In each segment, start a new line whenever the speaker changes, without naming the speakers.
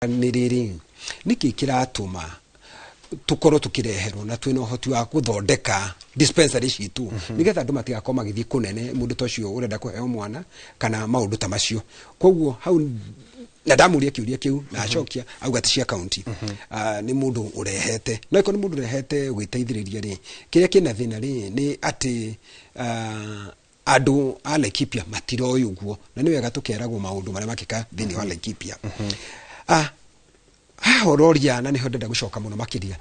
Nĩ rĩrĩ, nĩkĩ kĩratũma tũkorwo tũkĩreherwo na twĩna ũhoti wa gũthondeka dispensary citũ, nĩgetha andũ matigakorwo magĩthiĩ kũnene, mũndũ ta ũcio ũrenda kũheo mwana kana maũndũ ta macio? Koguo hau na ndamũria kĩũria kĩu na acokia auga ti cia county. Ah, nĩ mũndũ ũrehete, no ĩkorwo nĩ mũndũ ũrehete gwĩteithĩrĩria rĩ, kĩrĩa kĩna thĩna rĩ nĩ atĩ andũ a Laikipia matiroĩ ũguo, na nĩ wega tũkeragwo maũndũ marĩa makĩka thĩinĩ wa Laikipia. Haha ũroria, na nĩho ndĩrenda gũcoka mũno makĩria,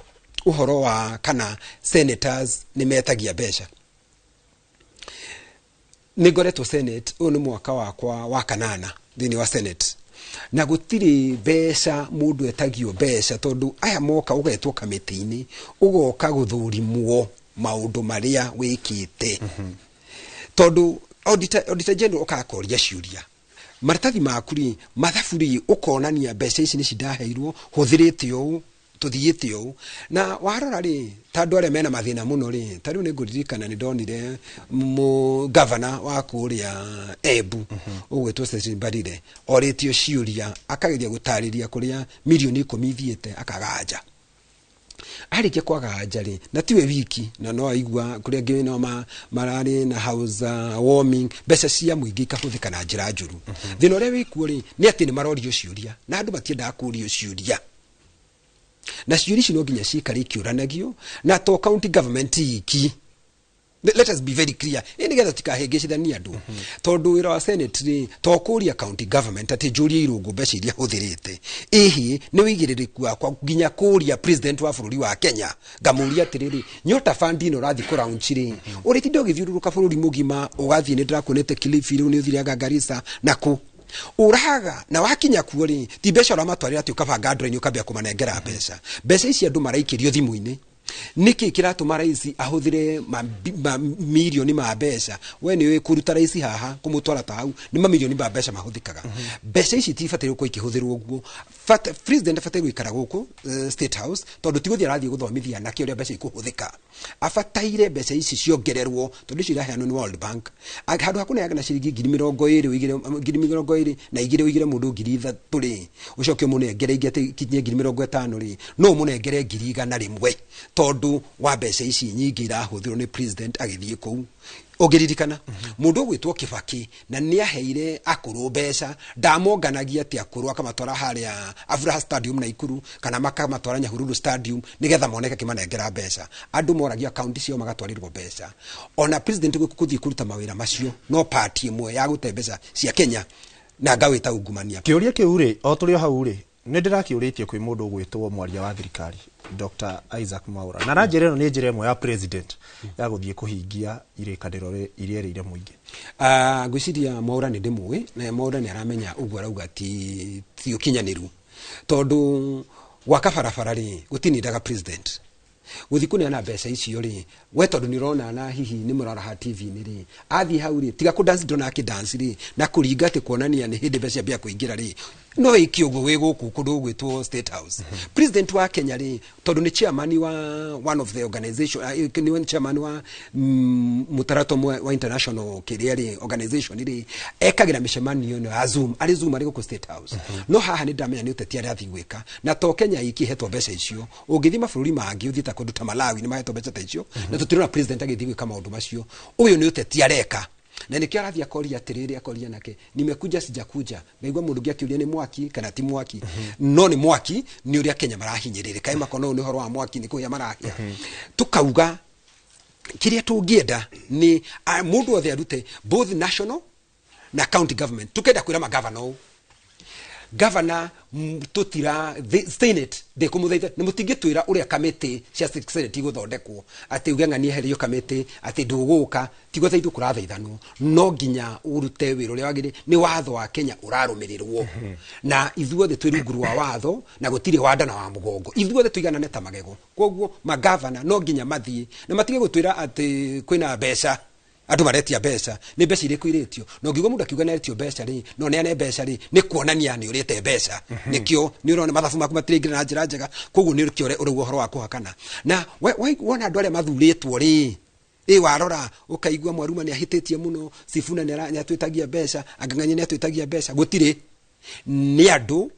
ũhoro wa kana senators nĩ metagia mbeca. Nĩ ngoretwo Senate, ũyũ nĩ mwaka wakwa wa kanana thĩinĩ wa Senate, na gũtirĩ mbeca mũndũ etagio mbeca, tondũ aya moka ũgetwo kamĩtĩ-inĩ, ũgoka gũthũrimwo maũndũ marĩa wĩkĩte, tondũ auditor general okaga koria ciũria, maratathi maku rĩ, mathabu rĩ, ũkonania mbeca ici nĩ ndaheirwo, hũthĩrĩte ũũ, tũthiĩte ũũ. Na warora rĩ, ta andũ arĩa mena mathĩna mũno rĩ, ta rĩu nĩ ngũririkana nĩ ndonire mũ gavana wa kũrĩa Embu ũgwĩtwo Cecily Mbarire orĩtio ciũria, akageria gũtarĩria kũrĩa mirioni 10 ithiĩte, akaga anja. Arĩkia kwaga anja rĩ, na tiwe wiki, na no aigua kũrĩa angĩ no mararĩ na house warming, mbeca cia mũingĩ ikahũthĩka na njĩra njũru. Thĩna ũrĩa wĩkuo rĩ, nĩ atĩ nĩ marorio ciũria, na andũ matiendaga kũrio ciũria, na ciũria ici no nginya cikare ikĩũranagio, na to county government iki. Let us be very clear, ĩ nĩgetha tutikahĩngĩcithanie andũ, tondũ wĩra wa Senate rĩ, to kũria county government atĩ njũrie Irũngũ mbeca iria hũthĩrĩte. Ĩhĩ, nĩ wĩigĩrĩrĩku wakwa nginya kũria president wa bũrũri wa Kenya, ngamũria atĩrĩrĩ, Nyota Fund ĩno ũrathiĩ kũ launch rĩ, ũrĩtinda ũgĩthiũrũrũka bũrũri mũgima, ũgathiĩ, nĩ ndĩrakuonete Kilifi, rĩu nĩ ũthire anga Garissa na kũ ũraga, na wakinya kuo rĩ, ti mbeca ũramatwarĩra, atĩ ũkabanga ndũra-inĩ ũkambia kũmanengera mbeca. Mbeca ici andũ maraikĩrio thimũ-inĩ. Nĩkĩ kĩratũma rais ahũthĩre ma mirioni ma mbeca? We nĩ ũĩ kũruta rais haha kũmũtwara ta hau nĩ mamirioni ma mbeca mahũthĩkaga. Mbeca ici tibataire gũkorwo ikĩhũthĩrwo ũguo. President abataire gũikara gũkũ State House, tondũ ti gũthiĩ arathiĩ gũthomithia anake ũrĩa mbeca ikũhũthĩka. Abataire mbeca ici ciongererwo, tondũ icio iraheanwo nĩ World Bank. Handũ ha kũneana ciringi 22 ũigĩre 22 ũigĩre mũndũ 3000 rĩ, ũcoke ũmũnengere ingĩ atĩ ikinye 50,000 rĩ, no ũmũnengere 100,000, tondũ wa mbeca ici nyingĩ irahũthĩrwo nĩ president agĩthiĩ kũu. Ũngĩririkana mũndũ ũgwĩtwo Kibaki, na nĩ aheire akũrũ mbeca, ndamonganagia atĩ akũrũ akamatwara harĩa Afraha Stadium Naikuru, kana makamatwara Nyahururu Stadium nĩgetha moneke akĩmanengera mbeca. Andũ moragia akaunti ciao, magatwarĩrwo mbeca. Ona president gũthiĩ kũruta mawĩra macio no part ĩmwe ya gũte mbeca cia Kenya, na ngawĩta ungumania.
Kĩũria kĩu rĩ, o tũrĩ o hau rĩ, nĩ ndĩrakĩũrĩtie kwĩ mũndũ ũgwĩtwo mwaria wa thirikari Dr. Isaac Mwaura, na aranjĩra ĩno nĩ njĩra ĩmwe ya president ya gũthiĩ kũhingia irĩkanĩro iria erĩire mũingĩ.
Ngwĩciria Mwaura nĩ ndĩmũĩ, na Mwaura nĩ aramenya ũguo arauga ti ũkinyanĩru, tondũ gwaka barabara rĩ, gũtinindaga president gũthiĩ kũneana mbeca icio rĩ. We tondũ nĩ ũrona na hihi nĩ mũraraha TV-inĩ rĩ, athiĩ hau rĩ, tiga kũ dance, ndona akĩ dance rĩ, na kũringa atĩ kuonania nĩ hĩndĩ mbeca ciambia kũingĩra rĩ, no ĩke ũguo wĩ gũkũ kũndũ gũgwĩtwo State House. President wa Kenya rĩ, tondũ nĩ chairman wa one of the organization, nĩ chairman wa mũtaratara ũmwe wa international kĩrĩa rĩ, organization rĩ, ekagĩra mĩcemanio ĩno ya Zoom, arĩ Zoom, arĩ gũkũ State House. No haha nĩ ndamenya nĩ ũteti arathiĩ gwĩka, na to Kenya iki ĩhetwo mbeca icio. Ũngĩthiĩ mabũrũri mangĩ, ũthiĩ ta kũndũ ta Malawi, nĩ mahetwo mbeca ta icio, na tũtirona president agĩthiĩ gwĩka maũndũ macio. Ũyũ nĩ ũteti areka, na nĩkĩo arathiĩ akoria atĩrĩrĩ, akoria nake, "Nimekuja sijakuja?" Ngaigua mũndũ ũngĩ akĩũria nĩ mwaki kana ti mwaki. No nĩ mwaki, nĩ ũrĩa Kenya marahinyĩrĩrĩka. Ĩ makona ũyũ nĩ ũhoro wa mwaki, nĩ kũhĩa marahĩa. Tukauga kĩrĩa tũngĩenda nĩ mũndũ othe arute, both national na county government. Tukenda kwĩra magavana ũũ, gavana, tutira the Senate ndĩkũmũthaitha, nĩ mũtingĩtwĩra ũrĩa kamĩtĩ cia Senate igũthondekwo, atĩ uge ng'ani eherio kamĩtĩ, atĩ ndũgũka ti gũthaithwo kũrathaithanwo. No nginya ũrute wĩra ũrĩa wagĩrĩire. Nĩ watho wa Kenya ũrarũmĩrĩrwo, na ithuothe twĩ rungu rwa watho, na gũtirĩ wanda na wa mũgongo, ithuothe tũiganane ta magego. Koguo magavana no nginya mathiĩ na matige gũtwĩra atĩ kwĩna mbeca, andũ maretia mbeca. Nĩ mbeca irĩkũ iretio? Na ũngĩigua mũndũ akiuga nĩaretio mbeca rĩ, no neane mbeca rĩ, nĩ kuonania nĩ ũrĩte mbeca. Nĩkĩo nĩ ũrona mathabu maku matiraingĩra na njĩra njega. Koguo nĩ ũrĩkĩo ũrauga ũhoro wa kũhakana na wona andũ arĩa mathurĩtwo rĩ, ĩ warora ũkaigua Mwaruma nĩ ahĩtĩtie mũno, Sifuna nĩ atwĩtagia mbeca, Angang'ania nĩ atwĩtagia mbeca. Gũtirĩ, nĩ andũ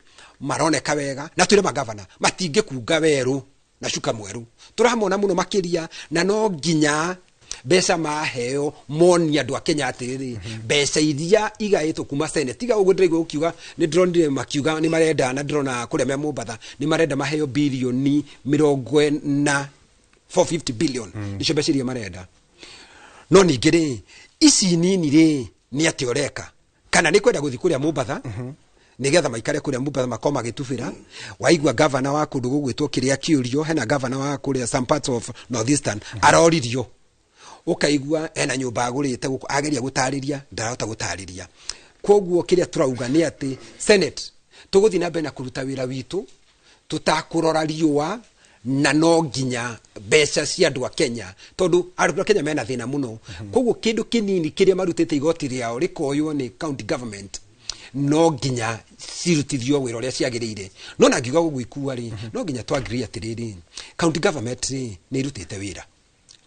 Maroneka wega na twĩre magavana matingĩkunga werũ na cuka mweru. Tũramona mũno makĩria, na no nginya mbeca maheo monie andũ a Kenya atĩrĩrĩ, mbeca iria igaĩtwo kuma Senate, tiga ũguo ndĩraigua ũkiuga, nĩ ndĩronire makiuga nĩ marenda, na ndĩrona kũrĩa me Mombatha nĩ marenda maheo birioni 40, 450 billion, nĩcio mbeca iria marenda. No ningĩ rĩ, ici nini rĩ, nĩ atĩ ũreka kana nĩ kwenda gũthiĩ kũrĩa Mombatha nigetha maikare kũrĩa Mombatha makorwo magĩtubĩra. Waigua gavana wa kũndũ gũgwĩtwo kĩrĩa kĩũrio, hena gavana wa kũrĩa some parts of northeastern aroririo, ũkaigua ena nyũmba agũrĩte gũkũ, ageria gũtarĩria ndarahota gũtarĩria. Koguo kĩrĩa tũrauga nĩ atĩ Senate tũgũthiĩ na mbere na kũruta wĩra witũ tũtakũrora riũa, na no nginya mbeca cia andũ a Kenya, tondũ andũ a Kenya mena thĩna mũno. Koguo kĩndũ kĩnini kĩrĩa marutĩte igoti rĩao rĩkoywo nĩ county government, no nginya cirutithio wĩra ũrĩa ciagĩrĩire. No na ngiuga gũgwĩkua rĩ, no nginya twagree atĩrĩrĩ, county government rĩ, nĩ irutĩte wĩra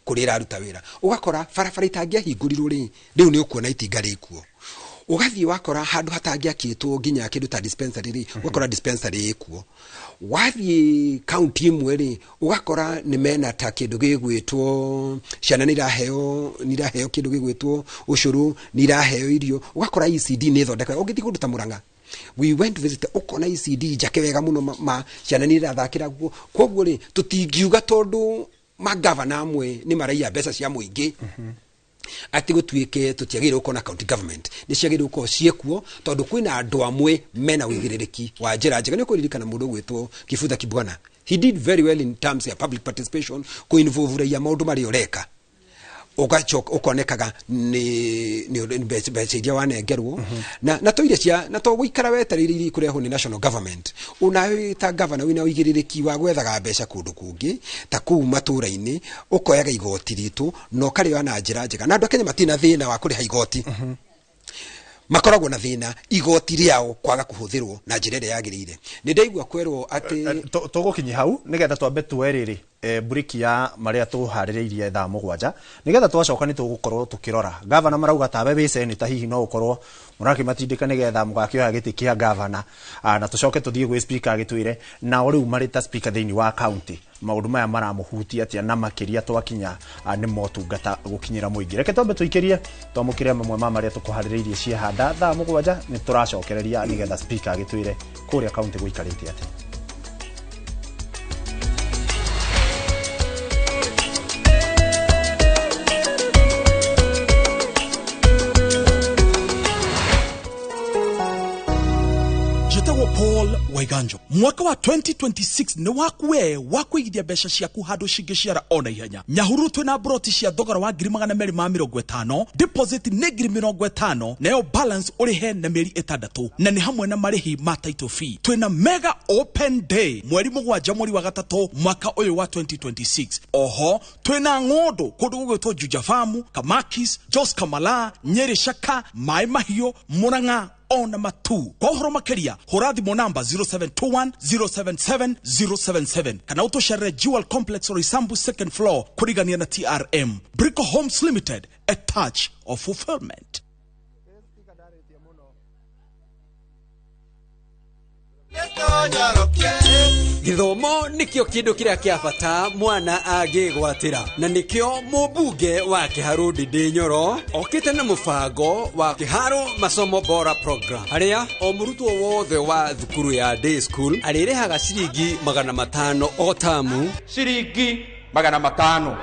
kũrĩa ĩraruta wĩra. Ũgakora barabara itangĩahingũrirwo rĩ, rĩu nĩ ũkuona itinga rĩkuo. Ũgathiĩ wakora handũ hatangĩakĩtwo nginya kĩndũ ta dispensary rĩ, ũgakora dispensary ĩkuo. Wathiĩ kaunti ĩmwe rĩ, ũgakora nĩ mena ta kĩndũ gĩgwĩtwo ciana nĩ iraheo kĩndũ gĩgwĩtwo ũcũrũ, nĩ iraheo irio, ũgakora ECD nĩ ĩthondeka. Ũngĩthiĩ kũndũ ta Murang'a, we went to visit, ũkona ECD njake wega mũno, ma ciana nĩ irathakĩra kuo. Koguo rĩ, tũtingiuga tondũ magavana amwe nĩ maraiya mbeca cia mũingĩ atĩ gũtuĩke tũtiagĩrĩirwo gũkorwo na county government. Nĩ ciagĩrĩirwo gũkorwo ciĩkuo, tondũ kwĩna andũ amwe mena ũigĩrĩrĩki wa njĩra njega. Nĩ ũkũririkana mũndũ ũgwĩtwo Kivutha Kibwana, he did very well in terms ya public participation, kũinvolve raia maũndũ marĩa ũreka, ũgacoka ũkonekaga nĩ mbeca iria wanengerwo na to iria cia na to gũikara wetereire iria ikũrehwo nĩ national government. Onawe ta governor wĩna ũigĩrĩrĩki wa gwethaga mbeca kũndũ kũngĩ ta kũu matũra-inĩ, ũkoyaga igoti ritũ na ũkarĩoya na njĩra njega. Na andũ a Kenya matirĩ na thĩna wa kũrĩha igoti, makoragwo na thĩna igoti rĩao kwaga kũhũthĩrwo na njĩra ĩrĩa yagĩrĩire. Nĩ ndaigua kwerwo atĩ
Tũgũkinyia hau nĩgetha twambe tuoe rĩrĩ briki ya marĩa tũharĩrĩirie thaa 7, nĩgetha twacoka nĩ tũgũkorwo tũkĩrora gavana. Marauga tawe wĩ seneta, hihi no ũkorwo mũrakĩmatindĩka nĩgetha mũgakĩoya gĩtĩ kĩa gavana? Na tũcoke tũthiĩ gwĩ speaker agĩtwĩre nao rĩu marĩ ta speaker thĩinĩ wa county maũndũ maya maramũhutia atĩa, na makĩria twakinya nĩ motungata gũkinyĩra mũingĩ. Reke twambe tũikĩrie, twamũkĩre mamwe ma marĩa tũkũharĩrĩirie ciehanda. Thaa 7 nĩ tũracokereria nĩgetha speaker agĩtwĩre kũrĩa county gũikarĩte atĩa.
Njĩtagwo Paul Waiganjo. Mwaka wa 2026 nĩ waku we wa kũigithia mbeca ciaku handũ cingĩciara ona ihenya. Nyahururu twĩna broti cia thogora wa 250,000, deposit nĩ 50,000, nayo balance ũrĩhe na mĩeri 6, na nĩ hamwe na marĩhi ma title fee. Twĩna mega open day mweri 7 mweri wa gatatũ mwaka ũyũ wa 2026. Oho twĩna ng'ũndũ kũndũ gũgwĩtwo Juja Farm, Kamakis, Jos Kamala, Nyeri, Shaka, Maĩ Mahiũ, Murang'a ona Matu. Kwa ũhoro makĩria hũra thimũ namba 0721 077 077 kana ũtũcerere Jewel Complex, Roysambu second floor, kũrigania na TRM. Brico Homes Limited, a touch of fulfillment.
Gĩthomo nĩkĩo kĩndũ kĩrĩa kĩa bata mwana angĩgwatĩra, na nĩkĩo mũmbunge wa Kĩharũ Ndindi Nyoro okĩte na mũbango wa Kĩharo Masomo Bora Program, harĩa o mũrutwo wothe wa thukuru ya day school arĩrĩhaga ciringi 500 o tamu.
Ciringi 500.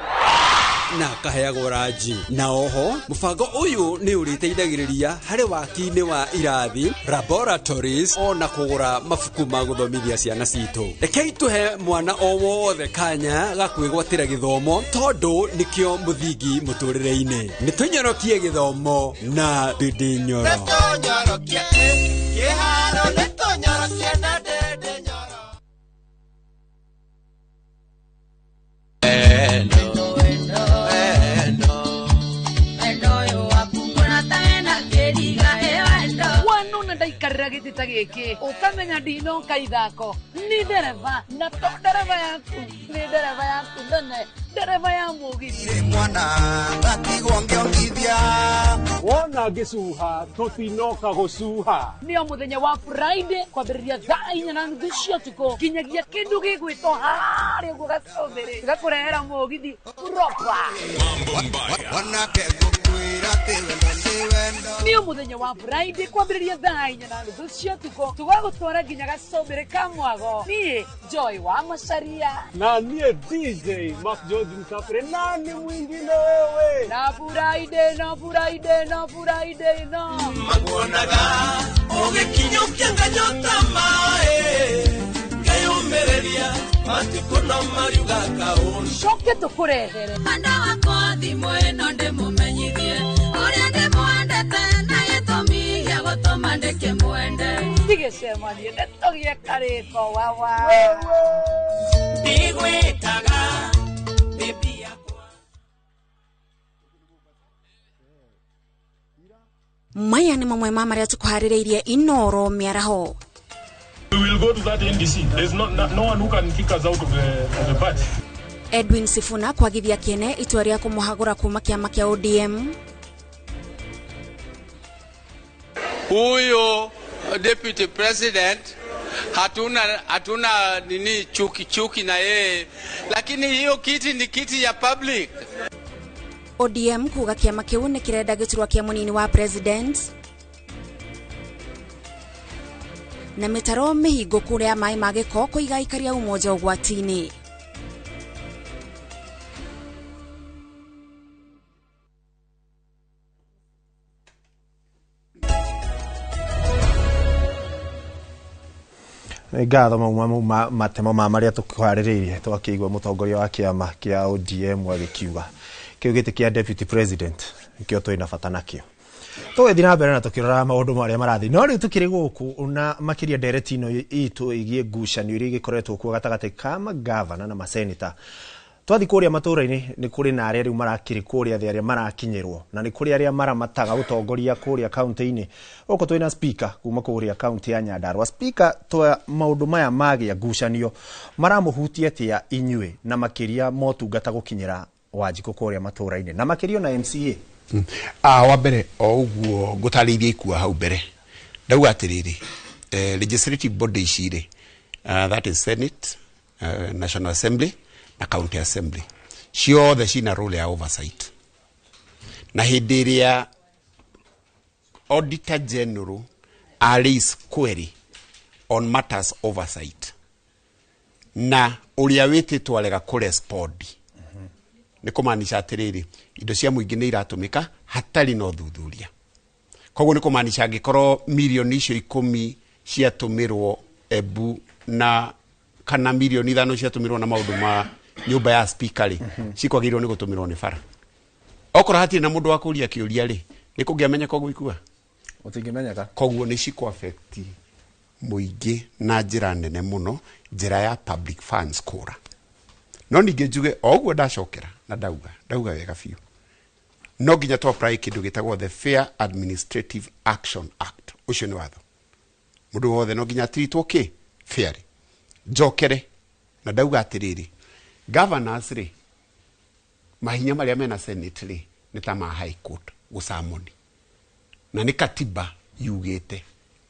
Na akaheagwo ranji. Na oho mũbango ũyũ nĩ ũrĩteithagĩrĩria harĩ waki-inĩ wa irathi, laboratories, ona kũgũra mabuku ma gũthomithia ciana citũ. Rekei tũhe mwana o wothe kanya ga kwĩgwatĩra gĩthomo, tondũ nĩkĩo mũthingi mũtũrĩre-inĩ. Nĩ tũnyorokie gĩthomo na Ndindi Nyoro.
Nĩtũnyorokie kĩharo, nĩtũnyorokie na Ndindi Nyoro.
Wendo, wendo, wendo ũyũ waku ngona ta wĩna kĩriga, ĩ wendo.
Wanona ndaikarĩra gĩtĩ.
Gĩtĩ ta gĩkĩ ũkamenya ndinoka ithako nĩ ndereba, na to ndereba yaku, nĩ ndereba yaku nene, ndereba ya mũgithi.
Mwana ngatigwo ngĩongithia.
Wona ngĩcuha tũtinoka gũcuha.
Nĩo mũthenya wa Friday kwambĩrĩria thaa 4:30 cia ũtukũ nginyagia kĩndũ gĩgwĩtwo harĩa ũguo gacũmbĩrĩ gakũrehera mũgithi proper.
Wanake ngũkwĩra atĩ wendo nĩ wendo.
Nĩo mũthenya wa Friday kwambĩrĩria thaa 4:30 cia ũtukũ tũgagũtwara nginya gacũmbĩrĩ ka mwago. Niĩ Joy wa Macaria
na niĩ DJ Mark George Msafiri, nani mwingine wewe?
Na Friday, no Friday, no Friday, no.
Makuonaga ũgĩkinyũkia nganyota maĩ ngeyũmĩrĩria matukũ no mariuga kaũndũ.
Coke tũkũrehere
Mwenda wakwa thimũ ĩno ndĩmũmenyithie ũrĩa ndĩmwendete na gĩtũmi gĩa gũtũma ndĩkĩmwende.
Tigĩcemanie nĩtũgĩe karĩko wawa.
Ndigwĩtaga baby yakwa.
Maya nĩ mamwe ma marĩa tũkũharĩrĩirie Inoro mĩaraho.
We will go to that NDC. There's no one who can kick us out of the party.
Edwin Sifuna kwagithia kĩene itua rĩa kũmũhagũra kuma kĩama kĩa ODM.
Huyo deputy president hatuna nini chuki na yeye, lakini hiyo kiti ni kiti ya public.
ODM kuga kĩama kĩu nĩ kĩrenda gĩturwa kĩa mũnini wa president. Na mĩtaro mĩhingũku ya maĩ ma gĩko kũiga aikari a Umoja ũgwati-inĩ.
Nĩ ngatho mauma matemo ma marĩa tũkũharĩrĩirie twakĩigua mũtongoria wa kĩama kĩa ODM agĩkiuga kĩu gĩtĩ kĩa deputy president nĩkĩo twĩna bata nakĩo. Tũgĩthiĩ na mbere na tũkĩrora maũndũ marĩa marathiĩ, no rĩu tũkĩrĩ gũkũ na makĩria ndereti ĩno itũ ĩgiĩ ngucanio iria igĩkoretwo kuo gatagatĩ ka magavana na maseneta. Twathiĩ kũrĩa matũũra-inĩ nĩ kũrĩ na arĩa rĩu marakĩrĩ kũrĩa thĩ arĩa marakinyĩrwo na nĩ kũrĩ arĩa maramataga ũtongoria kũrĩa kaunti-inĩ. Gũkũ twĩna speaker kuma kũrĩa kaunti ya Nyandarua. Speaker, twa maũndũ maya magĩa ngucanio maramũhutia atĩa inyuĩ na makĩria motungata gũkinyĩra Wanjikũ kũrĩa matũũra-inĩ na makĩria na MCA?
Wa mbere o ũguo ngũtarĩirie ikua hau mbere ndauga atĩrĩrĩ, legislative body ici rĩ, that is Senate, National Assembly na County Assembly, ciothe cina role ya oversight. Na hĩndĩ ĩrĩa Auditor General a raise query on matters oversight na ũrĩa wĩtĩtwo arega kũrespond, nĩ kũmaanisha atĩrĩrĩ, indo cia mũingĩ nĩ iratũmĩka hatarĩ na ũthuthuria. Koguo nĩ kũmaanisha angĩkorwo mirioni icio 10 ciatũmĩrwo Embu na kana mirioni 5 ciatũmĩrwo na maũndũ ma nyũmba ya speaker rĩ, cikwagĩrĩirwo nĩ gũtũmĩrwo nĩ bara. Okorwo hatirĩ na mũndũ wa kũria kĩũria rĩ, nĩ kũngĩamenyeka ũguo ikua?
Gũtingĩmenyeka.
Koguo nĩ cikũ affect mũingĩ na njĩra nene mũno, njĩra ya public funds kũra. No ningĩ njuge o ũguo ndacokera na ndauga wega biũ, no nginya tũ apply kĩndũ gĩtagwo the Fair Administrative Action Act. Ũcio nĩ watho, mũndũ wothe no nginya atiritwo kĩ fairly. Njokere na ndauga atĩrĩrĩ, governors rĩ, mahinya marĩa mena Senate rĩ nĩ ta ma High Court gũcamoni, na nĩ katiba yugĩte,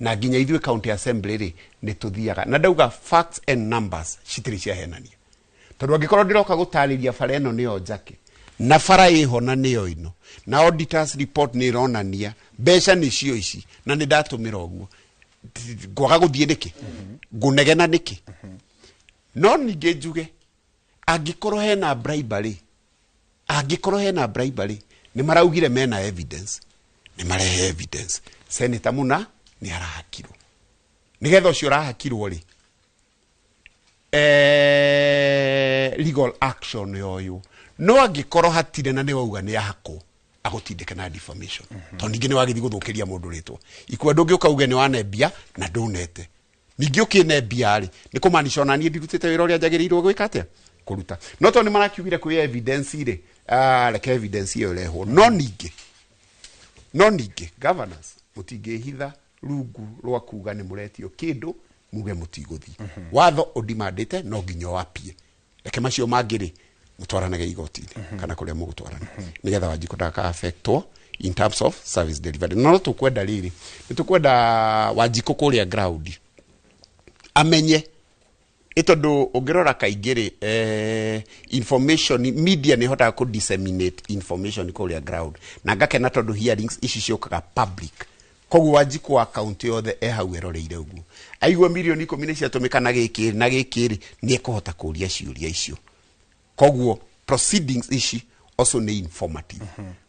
na nginya ithuĩ County Assembly rĩ nĩ tũthiaga na ndauga facts and numbers citirĩ ciahenania. Tondũ angĩkorwo ndĩroka gũtarĩria bara ĩno nĩyo njake na bara ĩho na nĩyo ĩno na auditors report nĩ ĩronania mbeca nĩcio ici na nĩ ndatũmĩra ũguo, ngwaga gũthiĩ nĩkĩ? Ngũnegena nĩkĩ? No ningĩ njuge angĩkorwo hena bribery, nĩ maraugire mena evidence, nĩ marehe evidence. Senator Muna nĩ arahakirwo, nĩgetha ũcio ũrahakirwo rĩ, legal action yoyo. No angĩkorwo hatirĩ na nĩ wauga nĩ ahakwo, agũtindĩke na defamation. Tondũ ningĩ nĩ wagĩthiĩ gũthũkĩria mũndũ rĩtwa. Ikua ndũngĩũka uge nĩ wanembia na ndũnete. Ningĩ ũkĩnembia rĩ, nĩ kũmaanisha ona niĩ ndirutĩte wĩra ũrĩa njagĩrĩirwo gwĩka atĩa? Kũruta. No tondũ nĩ marakiugire kwĩ evidence rĩ, reke evidence ĩyo ĩrehwo. No ningĩ governors mũtingĩhitha Rungu rwa kuga nĩ mũretio kĩndũ muge mũtigũthiĩ. Watho ũndimandĩte no nginya wapie. Reke macio mangĩ rĩ, mũtwaranage igoti-inĩ kana kũrĩa mũgũtwarana, nĩgetha Wanjikũ ndaka affectwo in terms of service delivery. No tũkwenda rĩrĩ, nĩ tũkwenda Wanjikũ kũrĩa ground amenye ĩ, tondũ ũngĩrora kaingĩ rĩ, information media nĩ ĩhotaga kũ disseminate information kũrĩa ground, na ngakena tondũ hearings ici ciũkaga public. Koguo Wanjikũ wa kaunti yothe e hau eroreire ũguo, aigua mirioni 10 nĩ ciatũmĩka na gĩkĩ na gĩkĩ rĩ, nĩ ekũhota kũria ciũria icio. Koguo proceedings ici also nĩ informative.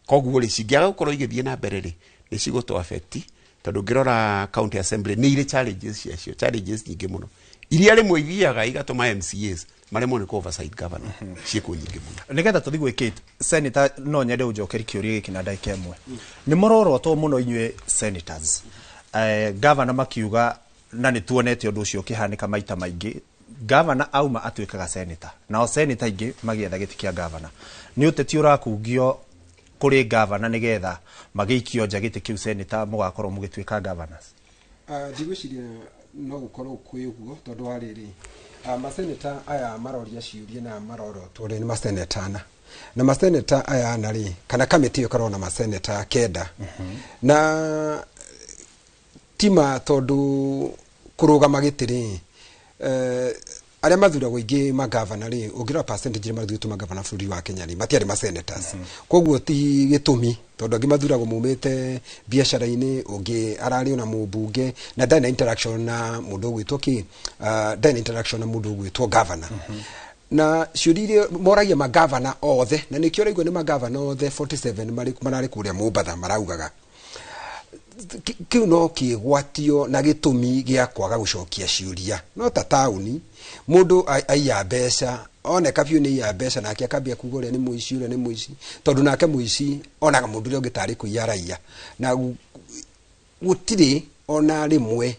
Koguo rĩ, cingĩaga gũkorwo igĩthiĩ na mbere rĩ, nĩ cigũtũ affect, tondũ ũngĩrora county assembly nĩ irĩ challenges ciacio, challenges nyingĩ mũno iria rĩmwe ithiaga igatũma MCAs maremwo nĩ kũ oversight governor, ciĩkuo nyingĩ mũno.
Nigetha tũthiĩ gwĩ Kate, senator, no nyende ũnjokeri kĩũria gĩkĩ na ndagĩka 1. Nĩ mũrorotwo mũno inyuĩ senators, governor makiuga, na nĩ tuonete ũndũ ũcio ũkĩhanĩka maita maingĩ, governor auma atuĩkaga senator, nao senator aingĩ magĩetha gĩtĩ kĩa governor. Nĩ ũteti ũrakungio kũrĩ governor nĩgetha magĩikio nja gĩtĩ kĩu senator, mũgakorwo mũgĩtuĩka governors?
Ndigwĩciria no gũkorwo kwĩ ũguo, tondũ wa rĩrĩ, maseneta aya maroria ciũria na marorotwo rĩ, nĩ maseneta ana, na maseneta aya ana rĩ, kana kamĩtĩ ĩyo ĩkoragwo na maseneta 9, na tima tondũ kũrũgama gĩtĩ rĩ, arĩa mathuragwo aingĩ magavana rĩ, ũngĩrora percentage iria mathurĩtwo magavana bũrũri wa Kenya rĩ, matiarĩ ma senators. Koguo ti gĩtũmi, tondũ angĩ mathuragwo maumĩte biacara-inĩ, ũngĩ ararĩ ona mũmbunge na ndarĩ na interaction na mũndũ ũgwĩtwo kĩ, ndarĩ na interaction na mũndũ ũgwĩtwo governor. Na ciũria iria moragia magavana othe, na nĩkĩo ũraigua nĩ magavana othe 47 mararĩ kũrĩa Mombatha maraugaga kĩu no kĩgwatio na gĩtũmi gĩa kwaga gũcokia ciũria. No ta taũni mũndũ aiya mbeca, oneka biũ nĩ aiya mbeca, nake akambia kuga ũrĩa nĩ mũici, ũrĩa nĩ mũici, tondũ nake mũici onaga mũndũ ũrĩa ũngĩ tarĩ kũiya araiya, na gũtirĩ ona rĩmwe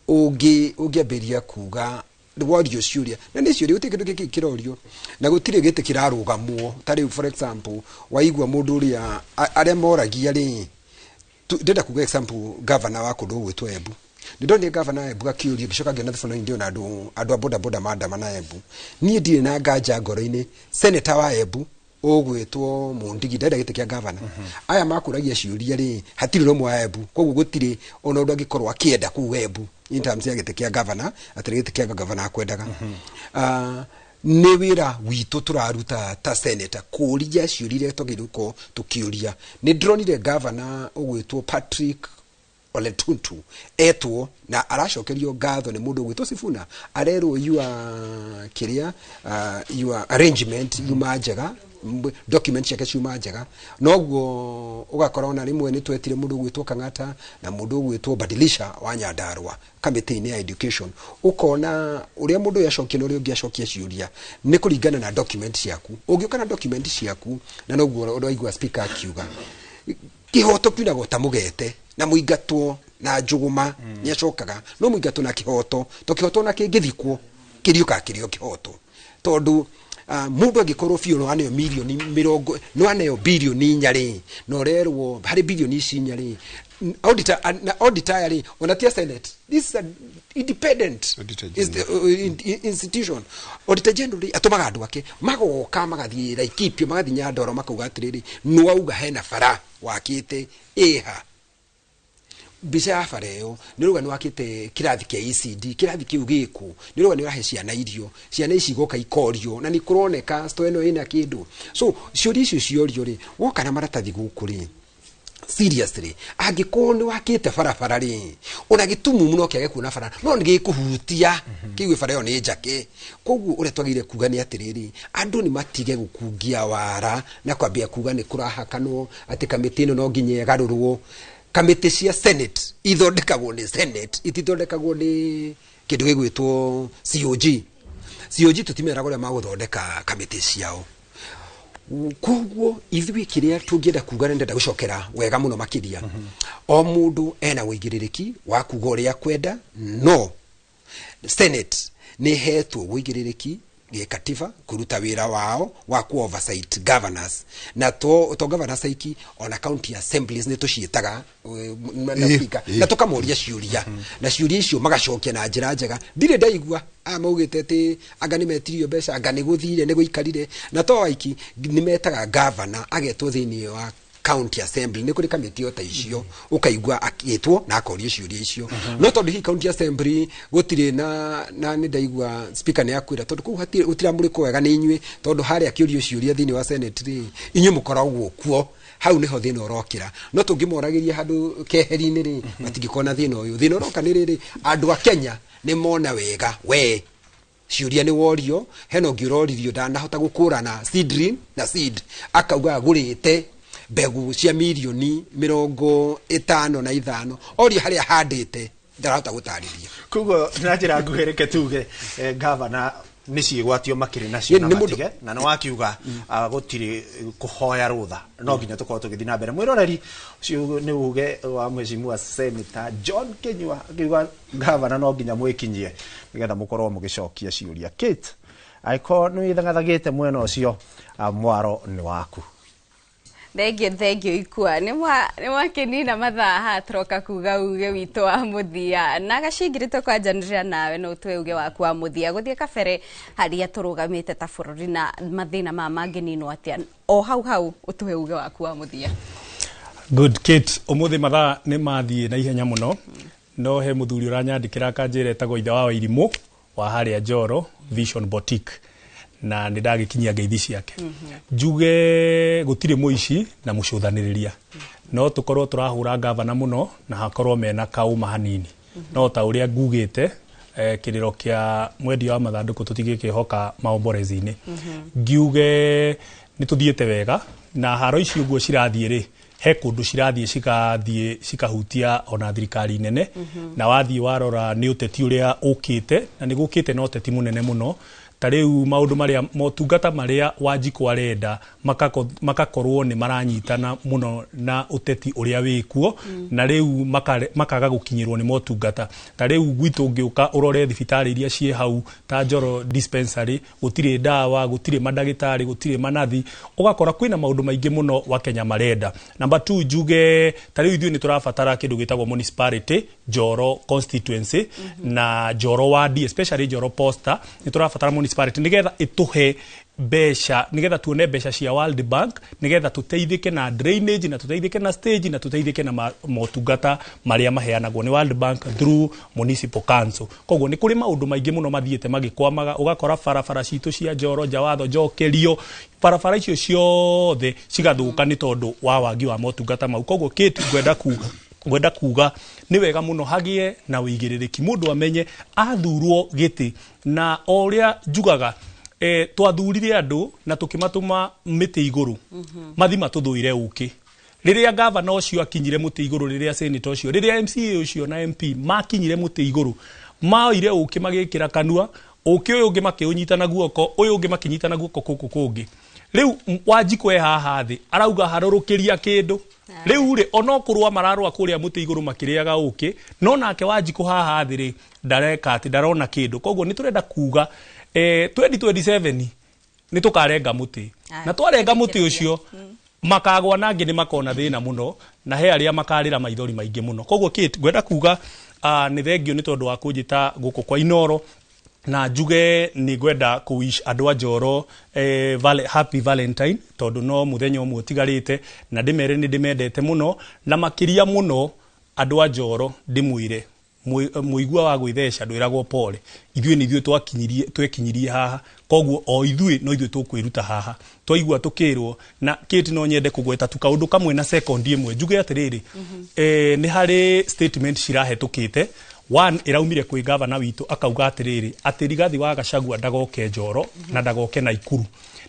ũngĩambĩrĩria kuga worio ciũria, na nĩ ciũria, gũtirĩ kĩndũ gĩkĩ kĩrorio na gũtirĩ gĩtĩ kĩrarũgamwo. Ta rĩu, for example, waigua mũndũ ũrĩa arĩa moragia rĩ, ndĩrenda kuga example, governor wa kũndũ gũgwĩtwo Embu. Nĩ ndonire governor wa Embu akĩũrio, ngĩcoka ngĩona thibona ndĩona andũ a boda boda maandamana Embu. Niĩ ndirĩ na nganja ngoro-inĩ senator wa Embu ũgwĩtwo Mũndigi ndarenda gĩtĩ kĩa governor. Aya makũragia ciũria rĩ, hatirĩ ũmwe wa Embu, koguo gũtirĩ ona ũndũ angĩkorwo akĩenda kũu Embu in terms ya gĩtĩ kĩa governor, atĩ nĩ gĩtĩ kĩa governor akwendaga. Nĩ wĩra witũ tũraruta ta senator kũria ciũria iria twagĩrĩirwo gũkorwo tũkĩũria. Nĩ ndĩronire governor ũgwĩtwo Patrick Ole Ntutu etwo na aracokerio ngatho nĩ mũndũ ũgwĩtwo Sifuna, arerwo your kĩrĩa, your arrangement yuma njega, document ciake ciuma njega. Noguo ũgakora ona rĩmwe nĩ twetire mũndũ ũgwĩtwo Kang'ata na mũndũ ũgwĩtwo Badilisha wa Nyandarua kamĩtĩ-inĩ ya education, ũkona ũrĩa mũndũ ũyũ acokia na ũrĩa ũngĩ acokia ciũria nĩ kũringana na document ciaku. Ũngĩũka na document ciaku, na noguo ũraigua speaker akiuga kĩhoto kiunagwo ta mũgete na mũingatwo na njũgũma nĩ acokaga, no mũingatwo na kĩhoto, to kĩhoto ona kĩngĩthikwo kĩriũkaga kĩrĩ o kĩhoto, tondũ mũndũ angĩkorwo biũ no aneo mirioni 20, no aneo birioni 4 rĩ, na ũrerwo harĩ birioni ici 4 rĩ, auditor na auditor aya rĩ, ona ti a senate, this is an independent
Auditor
is the, institution. Auditor general rĩ, atũmaga andũ ake magoka magathiĩ Laikipia, magathiĩ Nyandarua, makauga atĩrĩrĩ, nĩwauga hena bara wakĩte ĩha, mbica ya bara ĩyo, nĩ ũrauga nĩ wakĩte kĩrathi kĩa ECD, kĩrathi kĩu gĩkũ, nĩ ũrauga nĩ ũrahe ciana irio, ciana ici igoka ikorio na nĩ kũroneka store ĩno ĩna kĩndũ. So ciũria icio ciorio rĩ, woka na maratathi gũkũ rĩ, seriously, angĩkorwo nĩ wakĩte barabara rĩ, ona gĩtumumu no kĩage kuona bara, no nĩ gĩkũhutia kĩigue bara ĩyo nĩ njake. Koguo ũrĩa twagĩrĩire kuga nĩ atĩrĩrĩ, andũ nĩ matige gũkungia wara na kwambia kuga nĩ kũrahakanwo atĩ kamĩtĩ ĩno no nginya ĩgarũrwo. Kamĩtĩ cia senate ithondekagwo nĩ senate, itithondekagwo nĩ kĩndũ gĩgwĩtwo COG. COG tũtimeraga ũrĩa magũthondeka kamĩtĩ ciao. Koguo ithuĩ kĩrĩa tũngĩenda kuga, nĩ ndenda gũcokera wega mũno makĩria, o mũndũ ena ũigĩrĩrĩki wa kuga ũrĩa akwenda, no senate nĩ ĩhetwo ũigĩrĩrĩki. Gĩkatiba kũruta wĩra wao wa ku oversight governors, na to governors aiki, ona county assemblies nĩ tũciĩtaga na speaker na tũkamoria ciũria, na ciũria icio magacokia na njĩra njega. Ndirĩ ndaigua aya maugĩte atĩ anga nĩ metirio mbeca, anga nĩ gũthire nĩ gũikarire. Na to aiki, nĩ metaga governor agetwo thĩinĩ wa county assembly, nĩ kũrĩ kamĩtĩ o ta icio, ũkaigua akĩtwo na akorio ciũria icio. No tondũ hihi county assembly gũtirĩ na nĩ ndaigua speaker nĩ akwĩra tondũ kũu hatirĩ gũtiramũrĩkwo wega nĩ inyuĩ, tondũ harĩa akĩũrio ciũria thĩinĩ wa senate rĩ, inyuĩ mũkoragwo kuo, hau nĩho thĩna ũrokĩra. No tũngĩmoragĩria handũ keheri-inĩ rĩ, matingĩkorwo na thĩna ũyũ. Thĩna ũroka nĩ rĩrĩ, andũ a Kenya nĩ mona wega we ciũria nĩ worio. Hena ũngĩ ũroririo ndanahota gũkũrana seedling na seed, akauga agũrĩte mbegũ cia mirioni 55, orio harĩa handĩte ndarahota gũtarĩria.
Koguo na njĩra nguhĩ, reke tuge gavana nĩ ciĩgwatio makĩrĩ nacio na
Nĩ mũndũ-
matige na nĩ wakiuga gũtirĩ kũhoya rũtha, no nginya tũkorwo tũgĩthiĩ na mbere. Mwĩroreri, ũcio nĩ uge wa mheshimiwa Senator John Kinyua, akiuga gavana no nginya mwĩkinyie nĩgetha mũkorwo mũgĩcokia ciũria. Kate, angĩkorwo nĩ wĩthangathagĩte mwena ũcio, mwaro nĩ waku.
Thengio, thengio ikua. Nĩ mwakĩnina mathaa haha tũroka kuga uge witũ wa mũthia na gacingiri. Tũkwanjanĩrĩra nawe no ũtue uge waku wa mũthia gũthiĩ kabere harĩa tũrũgamĩte ta bũrũri na mathĩna maya mangĩninwo atĩa. O hau hau ũtũhe uge waku wa mũthia.
Good, Kate, ũmũthĩ mathaa nĩ mathiĩ na ihenya mũno, no he mũthuri ũranyandĩkĩra akanjĩra etagwo ithe wa Wairimũ wa harĩa Njoro Vision Boutique, na nĩ ndagĩkinyia ngeithi ciake. Njuge gũtirĩ mũici na mũcũthanĩrĩria, no tũkorwo tũrahũra gavana mũno na hakorwo mena kaũma hanini, no ta ũrĩa ngugĩte, kĩrĩro kĩa mwendia wa mathandũkũ tũtigĩkĩhoka maomborezi-inĩ. Ngiuge nĩ tũthiĩte wega na haro ici ũguo cirathiĩ rĩ, he kũndũ cirathiĩ cigathiĩ cikahutia ona thirikari nene. Na wathiĩ warora nĩ ũteti ũrĩa ũkĩte, na nĩ gũkĩte na ũteti mũnene mũno, ta rĩu maũndũ marĩa motungata marĩa Wanjikũ arenda makakorwo nĩ maranyitana mũno na ũteti ũrĩa wĩkuo, na rĩu makaga gũkinyĩrwo nĩ motungata. Ta rĩu gwitũ ũngĩũka ũrore thibitarĩ iria ciĩ hau ta Njoro dispensary, gũtirĩ ndawa, gũtirĩ mandagĩtarĩ, gũtirĩ manathi, ũgakora kwĩna maũndũ maingĩ mũno Wakenya marenda. Number two, njuge ta rĩu ithuĩ nĩ tũrabatara kĩndũ gĩtagwo municipality Njoro constituency na Njoro ward, especially Njoro Posta. Nĩ tũrabatara municipality nĩgetha ĩtũhe mbeca, nĩgetha tuone mbeca cia World Bank, nĩgetha tũteithĩke na drainage, na tũteithĩke na stage, na tũteithĩke na motungata marĩa maheanagwo nĩ World Bank through municipal council. Koguo nĩ kũrĩ maũndũ maingĩ mũno mathiĩte magĩkwamaga, ũgakora barabara citũ cia Njoro, Njawatho, Njokerio, barabara icio ciothe cigathũka nĩ tondũ wa wagi wa motungata mau. Koguo Kate, ngwenda kuga nĩ wega mũno hagĩe na ũigĩrĩrĩki, mũndũ amenye athurwo gĩtĩ. Na o ũrĩa njugaga, twathurire andũ na tũkĩmatũma mĩtĩ igũrũ mathi matũthũire ũkĩ. Rĩrĩa gavana ũcio akinyire mũtĩ igũrũ, rĩrĩa senator ũcio, rĩrĩa MCA ũcio na MP makinyire mũtĩ igũrũ, maoire ũkĩ magĩkĩra kanua, ũkĩ ũyũ ũngĩ makĩũnyita na guoko, ũyũ ũngĩ makĩnyita na guoko kũkũ kũngĩ. Rĩu Wanjikũ e haha thĩ arauga harũrũkĩria kĩndũ rĩu rĩ, ona kũrũa mararũa kũrĩa mũtĩ igũrũ makĩrĩaga ũkĩ, no nake Wanjikũ haha thĩ rĩ, ndareka atĩ ndarona kĩndũ. Koguo nĩ tũrenda kuga 2027 nĩ tũkarenga mũtĩ, na twarenga mũtĩ ũcio makagwa na angĩ nĩ makona thĩna mũno, na he arĩa makarĩra maithori maingĩ mũno. Koguo Kate, ngwenda kuga nĩ thengio nĩ tondũ wa kũnjĩta gũkũ kwa Inoro, na njuge nĩ ngwenda kũ wish andũ a Njoro happy Valentine, tondũ no mũthenya ũmwe ũtigarĩte, na ndĩmere nĩ ndĩmendete mũno, na makĩria mũno andũ a Njoro ndĩmwĩre mũigua wa gwĩtheca ndwĩragwo pole. Ithuĩ nĩ ithuĩ twakinyirie twekinyirie haha, koguo o ithuĩ no ithuĩ tũkwĩruta haha twaigua tũkĩrwo. Na Kate, no nyende kũgweta tu kaũndũ kamwe na sekondi ĩmwe, njuge atĩrĩrĩ, nĩ harĩ statement cirahetũkĩte. One ĩraumire kwĩ gavana witũ, akauga atĩrĩrĩ, atĩ Rigathi wa Gachagua ndagoke Njoro na ndagoke Naikuru.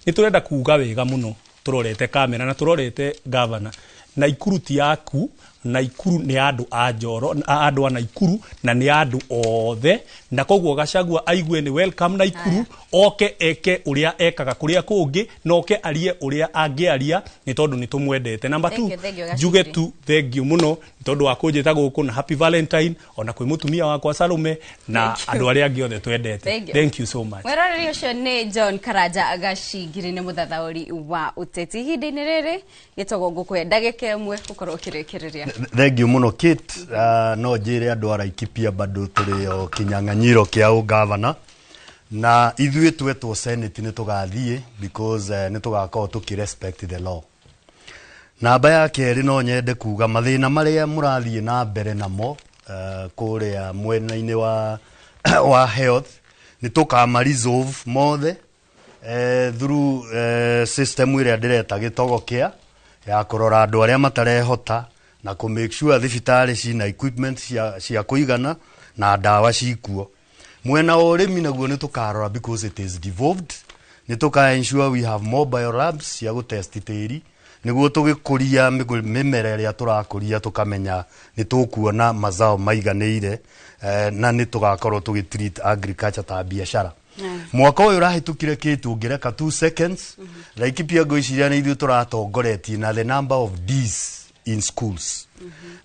Nĩ tũrenda kuga wega mũno tũrorete kamera na tũrorete gavana, Naikuru ti yaku. Naikuru nĩ andũ a Njoro, andũ a Naikuru na nĩ andũ othe, na koguo Gachagua aigue nĩ welcome Naikuru, oke eke ũrĩa ekaga kũrĩa kũngĩ, na oke arie ũrĩa angĩaria, nĩ tondũ nĩ tũmwendete. Number
Thank
2,
you, thank you,
njuge
Gachagua.
tu thank you mũno nĩ tondũ wa kũnjĩta gũkũ, na happy Valentine ona kwĩ mũtumia wakwa Salome na
Thank you.
andũ arĩa angĩ othe twendete.
Thank you.
Thank you so much.
Mwĩroreri ũcio nĩ John Karanja Gacingiri, nĩ mũthathaũri wa ũteti. Ihinda-inĩ rĩrĩ gĩtogo ngũkũhe ndagĩka ĩmwe gũkorwo ũkĩrĩkĩrĩria.
Thank you mũno Kate. No njĩre andũ a Laikipia bado tũrĩ o kĩnyang'anyiro kĩa ũgavana, na ithuĩ twetwo Senate nĩ tũgathiĩ because nĩ tũgakorwo tũkĩ respect the law. Namba ya kerĩ, no nyende kuga mathĩna marĩa mũrathiĩ na mbere namo kũrĩa mwena-inĩ wa health nĩ tũkama resolve mothe through system ĩrĩa ndĩreta gĩtogo kĩa ya kũrora andũ arĩa matarehota na kũ make sure thibitarĩ cina equipment cia kũigana na ndawa cikuo. Mwena wa ũrĩmi naguo nĩ tũkarora because it is devolved, nĩ tũka ensure we have mobile labs cia gũtest tĩri nĩguo tũgĩkũria mĩmera ĩrĩa tũrakũria, tũkamenya nĩ tũkuona mazao maiganĩire, na nĩ tũgakorwo tũgĩ treat agriculture ta biacara. Mwaka ũyũ ũrahĩtũkire kĩtu ũngĩreka 2 seconds, Laikipia ngwĩciria nĩ ithuĩ tũratongoretie na the number of Ds in schools,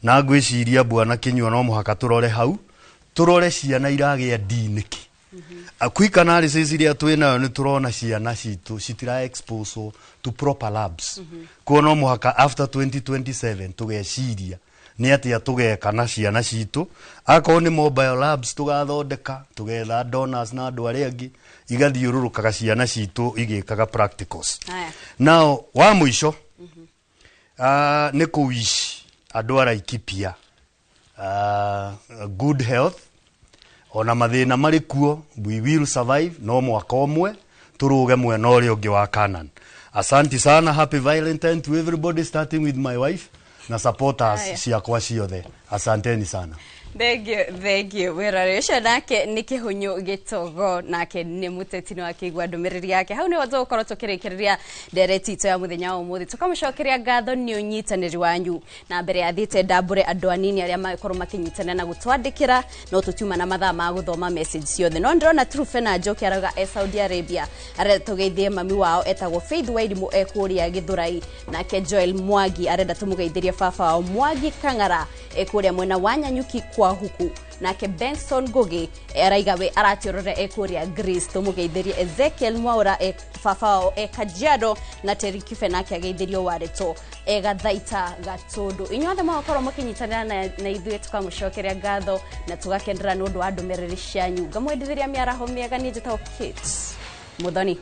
na ngwĩciria bwana Kinyua no mũhaka tũrore hau, tũrore ciana iragĩa D nĩkĩ. Quick analysis iria twĩ nayo nĩ tũrona ciana citũ citira expose to proper labs. Kuo no mũhaka after 2027 tũgeciria nĩ atĩa tũgeka na ciana citũ. Akorwo nĩ mobile labs tũgathondeka, tũgetha donors na andũ arĩa angĩ, igathiũrũrũkaga ciana citũ igĩkaga practicals.
Haya.
Now wa mũico, nĩ kũwish andũ a Laikipia good health ona mathĩna marĩ kuo, we will survive. No mwaka ũmwe tũrũge mwena ũrĩa ũngĩ wa Canaan. Asante sana, happy Valentine to everybody, starting with my wife na supporters
Haya.
ciakwa ciothe. Asanteni sana.
Thank you, thank you. Wĩrore ũcio nake nĩ Kĩhũnyũ Gĩtogo, nake nĩ mũteti, nĩ wakĩigua ndũmĩrĩri yake. Hau nĩho tũgũkorwo tũkĩrĩkĩrĩria ndereti itũ ya mũthenya wa ũmũthĩ, tũkamũcokeria ngatho nĩ ũnyitanĩri wanyu, na mbere ya thiĩte ndambũre andũ anini arĩa magĩkorwo makĩnyitanĩra na gũtwandĩkĩra, no tũtiuma na mathaa ma gũthoma message ciothe, no ndĩrona Trufena Njoki arauga e Saudi Arabia, arenda tũgeithie mami wao etagwo Faith Wairimũ e kũrĩa Gĩthũrai. Nake Joel Mwangi arenda tũmũgeithĩrie baba wao Mwangi Kang'ara e kũrĩa mwena wa Nyanyuki kwa huku. Nake Benson Ngugi araiga we aratiorore e kũrĩa Greece, tũmũgeithĩrie Ezekiel Mwaura e baba wao e Kajiado, na Terry Kibe nake ageithĩrio Waretũ e Gathaita Gatũndũ. Inyuothe mũgakorwo mũkĩnyitanĩra na ithuĩ, tũkamũcokeria ngatho na tũgakenera nĩ ũndũ wa ndũmĩrĩri cianyu. Ngamwendithĩria mĩaraho mĩega. Niĩ njĩtagwo Kate Muthoni.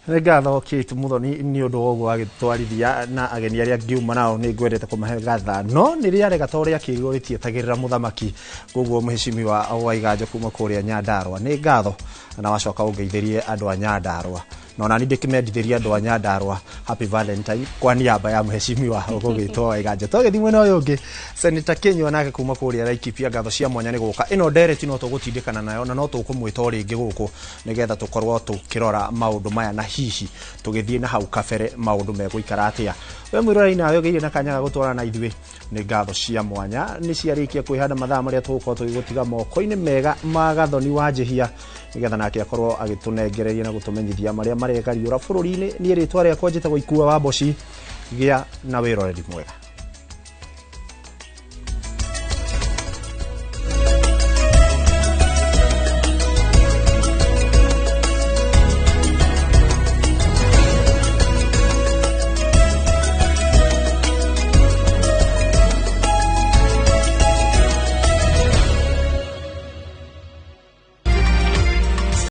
Nĩ ngatho Kate Muthoni nĩ ũndũ wa ũguo wagĩtwarithia, na ageni arĩa ngiuma nao nĩ ngwendete kũmahe gatha, no nĩ rĩarega ta ũrĩa kĩirwo rĩtietagĩrĩra mũthamaki. Koguo mũhecimiwa Waiganjo kuma kũrĩa Nyandarũa, nĩ ngatho na wacoka ũngeithĩrie andũ a Nyandarũa, na ona niĩ ndĩkĩmendithĩria andũ a Nyandarũa happy Valentine kwa niaba ya mũhecimiwa ũgũgĩtwo Waiganjo. Twagĩthiĩ mwena ũyũ ũngĩ, Senator Kinyua nake kuma kũrĩa Laikipia, ngatho cia mwanya nĩ gũka. Ĩno ndereti no tũgũtindĩkana nayo na no tũkũmwĩta o rĩngĩ gũkũ nĩgetha tũkorwo tũkĩrora maũndũ maya, na hihi tũgĩthiĩ na hau kabere maũndũ megũikara atĩa. We mwĩroreri nawe ũgĩire na kanya ga gũtwarana na ithuĩ, nĩ ngatho cia mwanya. Nĩ ciarĩkia kwĩhanda mathaa marĩa tũgũkorwo tũgĩgũtiga moko-inĩ mega ma Gathoni wa Njĩhia nĩgetha nake akorwo agĩtũnengereria na gũtũmenyithia marĩa maregariũra bũrũri-inĩ. Niĩ rĩtwa rĩakwa njĩtagwo Ikua wa Mboci. Gĩa na wĩroreri mwega.